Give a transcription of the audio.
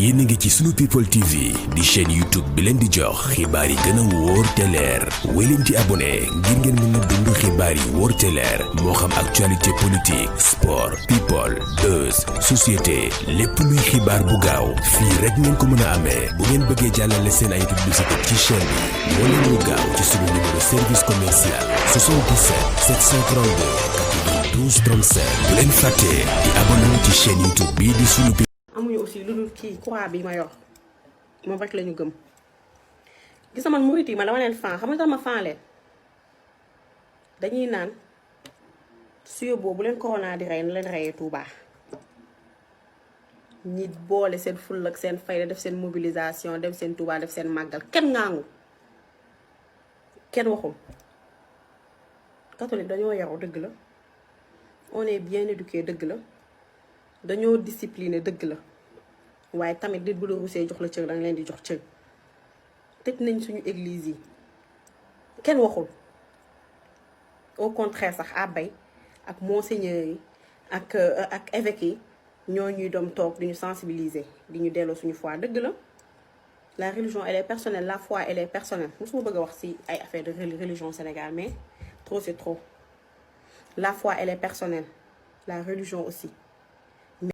yéen a ngi ci sunu people TV di chaîne YouTube bi leen di jox xibaar yi gën a wóor te leer wéy leen ci abonné ngir ngeen mën a dund xibaar yi wóor te leer moo xam actualité politique sport people buzz société lépp luy xibaar bu gaaw fii rek ngeen ko mën a amee bu ngeen bëggee jàllale seen ay publicité ci chaîne bi moo leen ñu gaaw ci sunu numéro service commercial 77 732 92 37 bu leen fàtte di abonné ci chaîne YouTube bii di sunu amuñu aussi lu dul kii croix bi ma yor moom rek la ñu gëm gis nga man murit yi ma dama leen fan xam nga tax ma fan leen dañuy naan suyo boobu bu leen corona di rey na leen reyee Touba ñi boole seen ful ak seen fayda def seen mobilisation dem seen Touba def seen màggal kenn ngaangu kenn waxul catholique dañoo yaru dëgg la on est bien éduqué dëgg la dañoo discipliné dëgg la waaye tamit nit bu la rusee jox la cër danga leen di jox cër tëj nañ suñu église yi kenn waxul au contraire sax abbay ak monseigneur yi ak évêques yi ñoo ñuy doom toog di ñu sensibiliser di ñu delloo suñu foi dëgg la la religion elle est personnelle la foi elle est personnelle mosuma bëgg a wax ci ay affaire de religion Sénégal mais trop c'est trop la foi elle est personnelle la religion aussi